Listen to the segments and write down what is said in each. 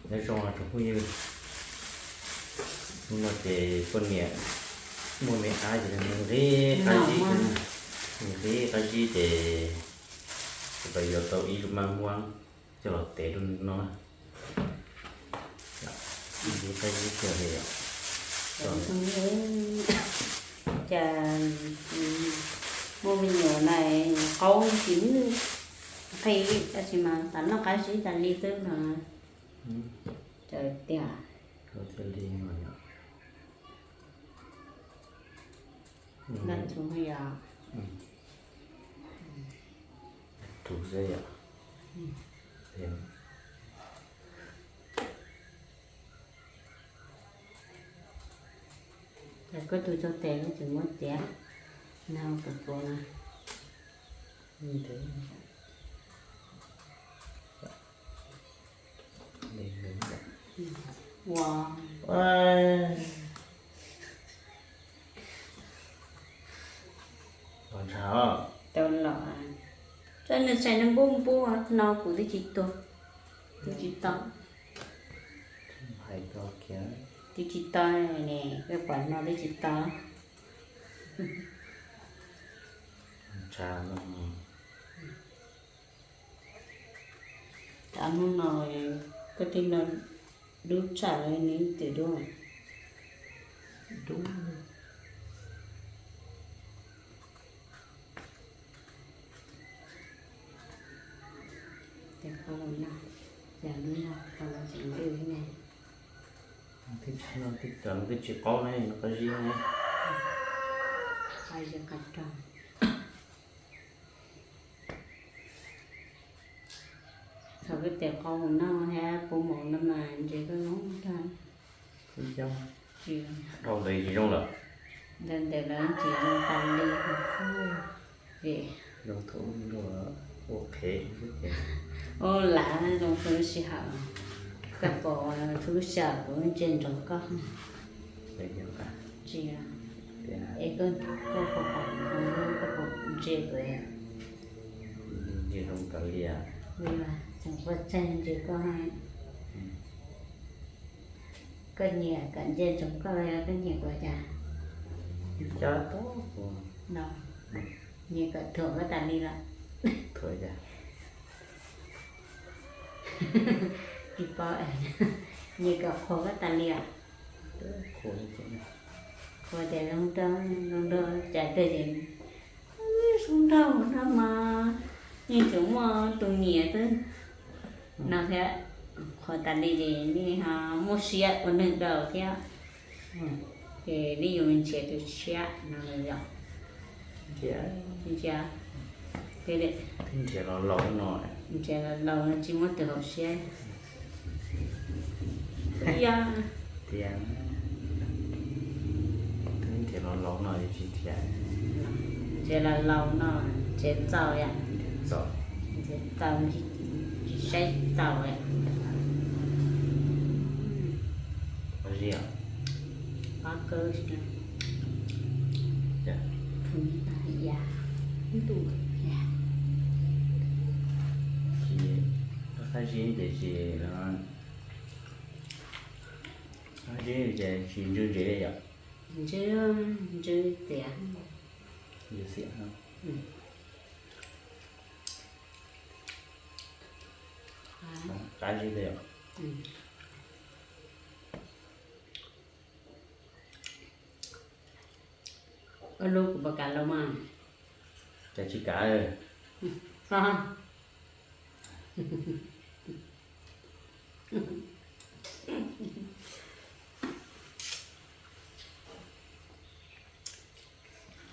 Nyob zoo tsoom phooj ywg, hnub no ces poj niam muaj me ab ces nws nqhis qab zib, nqhis qab zib ces kuv yuav tau ib lub maj muab coj los tev rau nws no. Nqhis qab zib kiag li. Cas muaj me nyuam na, qaub tsis nqhis li, tab sis mas xav noj qab zib tas li xwb no. Cov tiag. Ntxuav yog tus xwb yom. Koj tus txog tes koj tseem muab tiav, nag puas puas na. Ua, tau los, txoj nws sai nws npub npub no kuv twb tsis tuag, twb tsis tau, twb tsis tau ne, koj pom no twb tsis tau. Tsam hnub no koj tej no dub tshaj li nws twm dub. Tes qau los nag, cas lub no qau los tseem ntws ne. Twb tsis qaub ne, qab zib ne. Qab zib qab rog. Thaum koj tes qau mus noj thiab puv maum no mas ntses koj zoo tag. Dhau ntawd tsis zoo lawm. Ntawd ntawd lawv tsis zoo tas li. Zoo thaum ua qhev xwb ces. Ua lav zoo txhua lub sij hawm. Koj pom txhua lub sij hawm kuv ntsia ntsoov koj. Tsis, es koj, koj pom, koj pom ntsia kuv. Ntsia zoo tas li. Tseem quaj tsaig ntsia koj. Koj nyiam kom ntsia ntsoov koj los yog koj nyiam kuv cas? Nyiam kom thuam koj tas li lawm. Tsis paub, nyiam kom qhuas koj tas li lawm. Qhuas tias zoo nraug, zoo nraug cas twg ces zoo nraug no mas yeej tseem muaj tus nyiam xwb no thiab. Qhuas tas li ces nej ho muaj siab ua neeg rau thiab. Ces nej yuav nrhiav tus tshiab no los yog? Ntsia, nrhiav los laus no, nrhiav los laus no tsis muaj tus haum siab. Tiag, twb nrhiav los laus no tsis nrhiav. Nrhiav los laus no nrhiav txaus yom. Nrhiav txaus, nrhiav txaus, tsis saib txaus. Qab zib os. Qab kawg. Qab zib ces tsis, qab zib ces tsis ntsw ntses li yom. Ntsw, ntsw xiam. Ntsw xiam. Qab zib li yom. Ua lub kuv puas kav los mas? Cas tsis kav.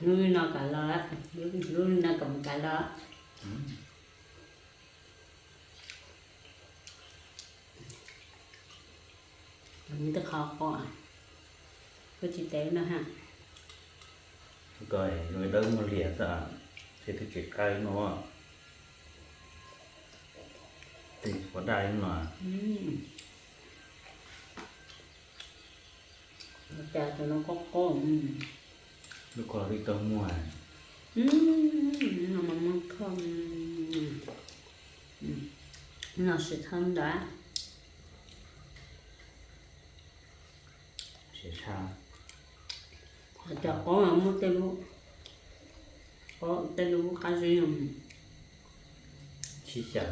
Lub no kav los, lub no kom kav los. Twb qhov qo, koj tsis tev no ha. Koj zoo dawb muag lias xwb, ces twb tsis qaib no. Tes qhuav daj li no. Cas tus no qub qub. Lub ko twb tau muag. No mas muag thoj. No sim thawj ntawd. Cov qaub muaj tej lub, qaub tej lub qab zib sib xyaw.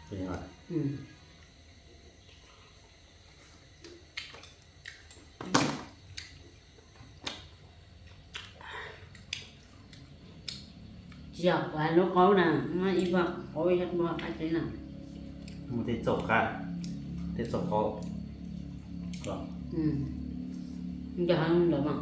Tsis yog ua lub qaub na, muaj ib vuag qaub ib vuag qab zib na. Muaj tej txaum qab, tej txaum qaub. Yog ntawd mas.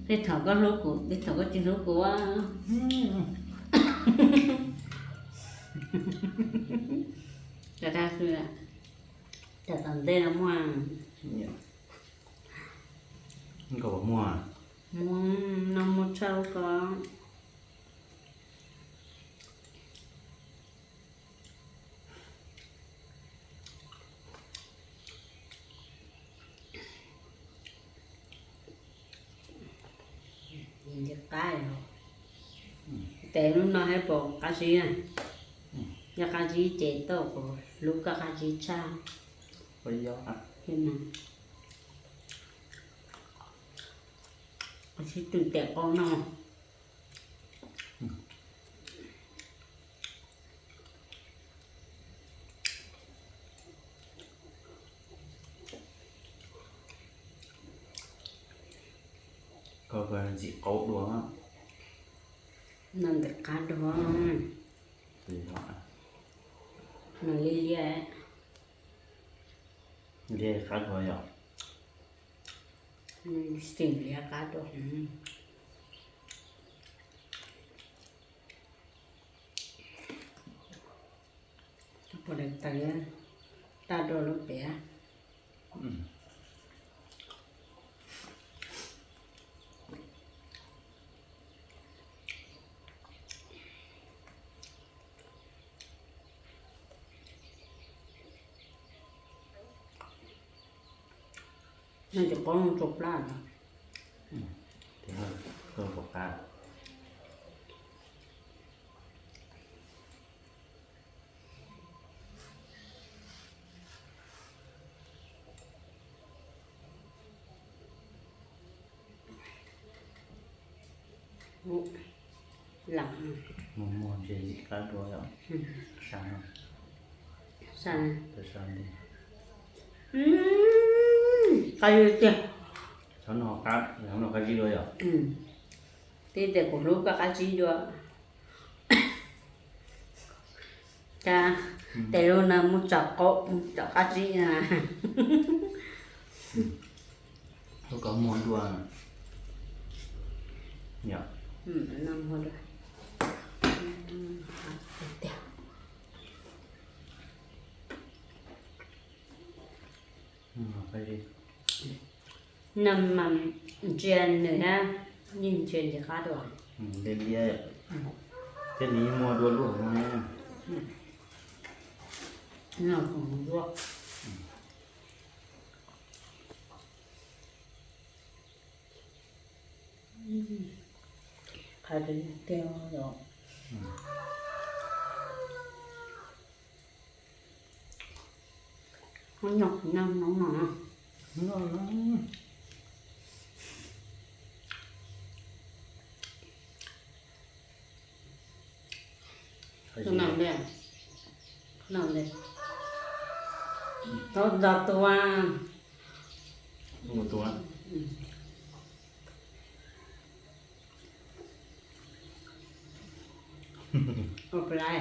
Tej thaum koj hlub kuv, tej thaum koj tsis hlub kuv. Cov dab xwb, cov tom ntej no muaj. Nkaus muaj. Muaj, no muaj tshaj ko. Nce qab, ces lub no thiab pom qab zib na. Yog qab zib ces tau, kuv hlub koj qab zib tshaj. Sib tw tiam qaub no. Koj ntxim qaub dua. No ntxim qab dua. No liab liab. Liab qab dua yom. Xim liab qab dua. Puas daim tawv tag dua lub piav. No ces qaub no rau plab lawm. Rau pom qab. Lam muag muag ntses ntxim qab dua yom. Sa no. Sa no. Qab zib tiag. Cov no qab, cov no qab zib dua yom. Tib tias kuv hlub koj qab zib dua. Cas tej lub no muaj tsom qaub, muaj tsom qab zib na. Lub ko muag dua. Yom. No muag dua. Tiag. No mas ntsia nws thiab, yeej ntsia ntsis qab dua. Liab liab, thiab nws yeej muag dua luaj no. No kuv hlub. Qab tiag tiag os. Nyob no no. Tus no nte, tus no nte, tau nto tua. Ua tua. Ua plai.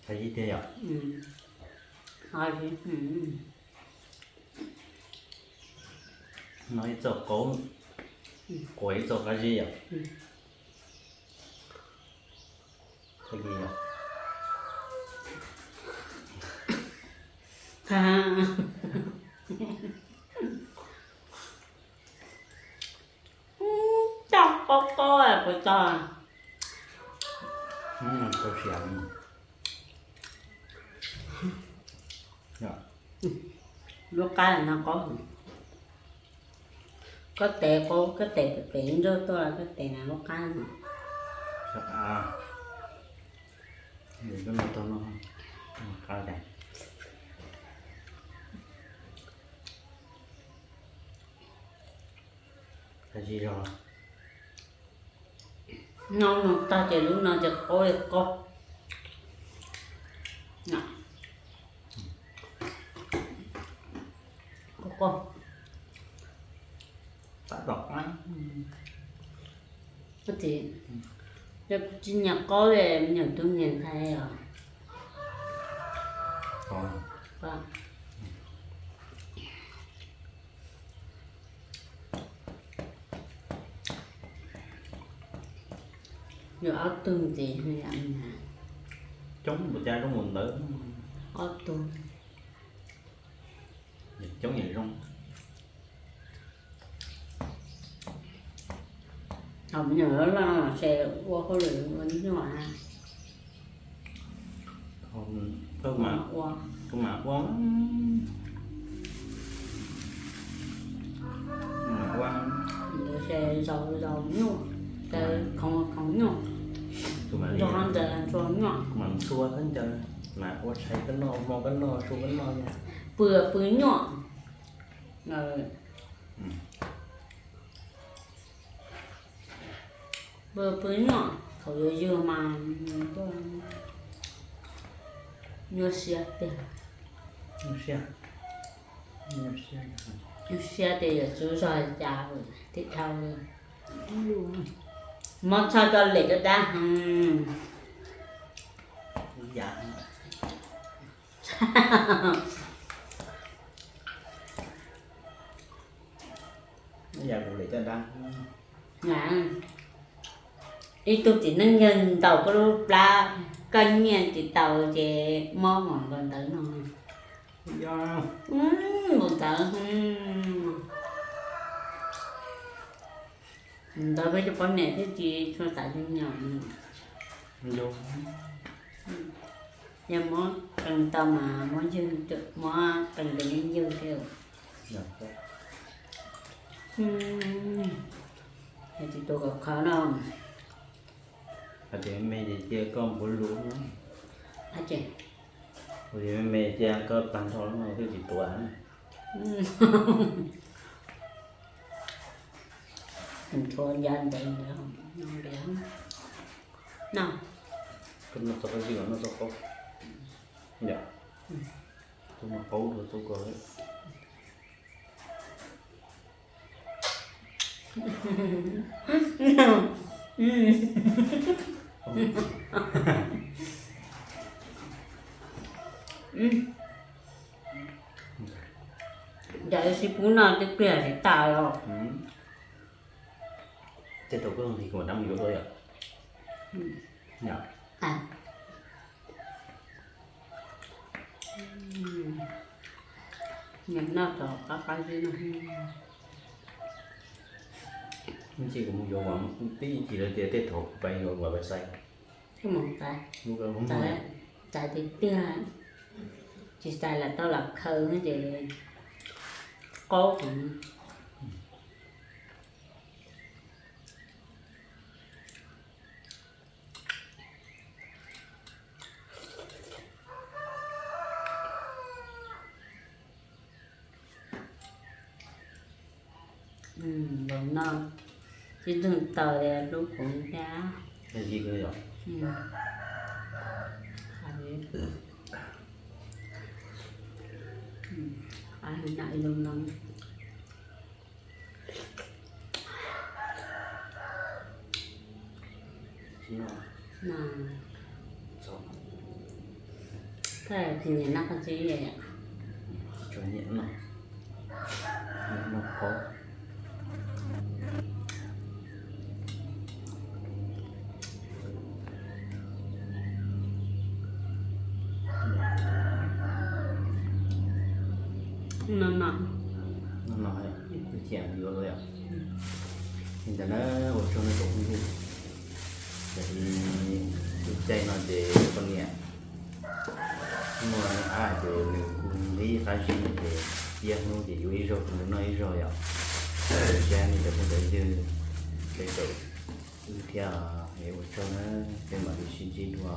Qab zib tiag yom. No ib txoj qaub, quav ib txoj qab zib yom. Li yom. Coj qob qob puas tau? Tau siav. Lub qab no qaub. Koj tes qaub, koj tes pem pem nroj tuaj, koj tes na lub qab no. Qab tas. Qab zib zog. Noj no tag ces lub no ces qaub li qaub. Qaub qaub. Tab tom qab. Koj txiv, yog kuv tsis nyiam qaub li, me nyuam tub nyiam nthav os. Yuav ob tug ntxiv. Coob npaum cas zoo npaum ntawd. Ob tug. Coob yam zoo. Thaum me nyuam loj loj ces ua hauj lwm ua nyuaj. Tus mam ua, tus mam ua, ntawd ces zaus zaus nyuaj, ces khoov khoov nyuaj, tus mam ntxuag ntxuag nyuaj, mam ntxhua khaub ncaws, mam ua tshais koj noj, hmo koj noj, su koj noj, pw pw nyuaj. Pw pw nyuaj, thaum yuav yug mas nyuaj siab tiag. Nyuaj siab tias yuav tsub zog li cas, tim dhau li. Mob tshaj coj lem coj dab heev. Ib tug txiv neej yawg ntaus koj lub plab, koj nyiaj tsis tau ces mob mos nkaus ntawd no. Nkaus ntawd, ntawd peb cov poj niam thiaj tsis tshua xav zoo nyob. Yog muab qee tau mas muab qee tus me yawg thiab. Tsis tus kom khov no. Hais tias me ces cia koj npuav lus. Hais tias me me cia koj tag nrho no thiaj tsis tuav. Nrhuav ya ntev ntev no. Koj noj txog qab zib los noj txog qaub. Yom, tus no qaub dua txuj kawg. Cov sib pub no twb pliag tsis tas los. Tej thaum koj nqhis kuv mam rov mus yuav dua yom. Noj txog qab qab zib no. Ib chim kuv mus yuav mas tib chim lawv tias tej thaum kuv pais yuav mas pais xais. Txais tiag tiag, tsis xais lam tau lam khaws ces qaub heev. Npaum no tib tug taws hlub kuv thiab. Koj tsis nyiam noj qab zib li. Tsis nyiam noj, noj qaub. No no, no no, ib pliag yuav los yom. Li ntawd na, ua tsaug nej tsoom phooj ywg. Yog li lub caij no ces poj niam muaj ab ces nws kuj nqhis qab zib no ces ib hnub ces yuav ib zaug, nws noj ib zaug yom. Ua tsaug nej cov phooj cov ywg, peb tau wb thiab, es ua tsaug na, peb mam li sib ntsib dua.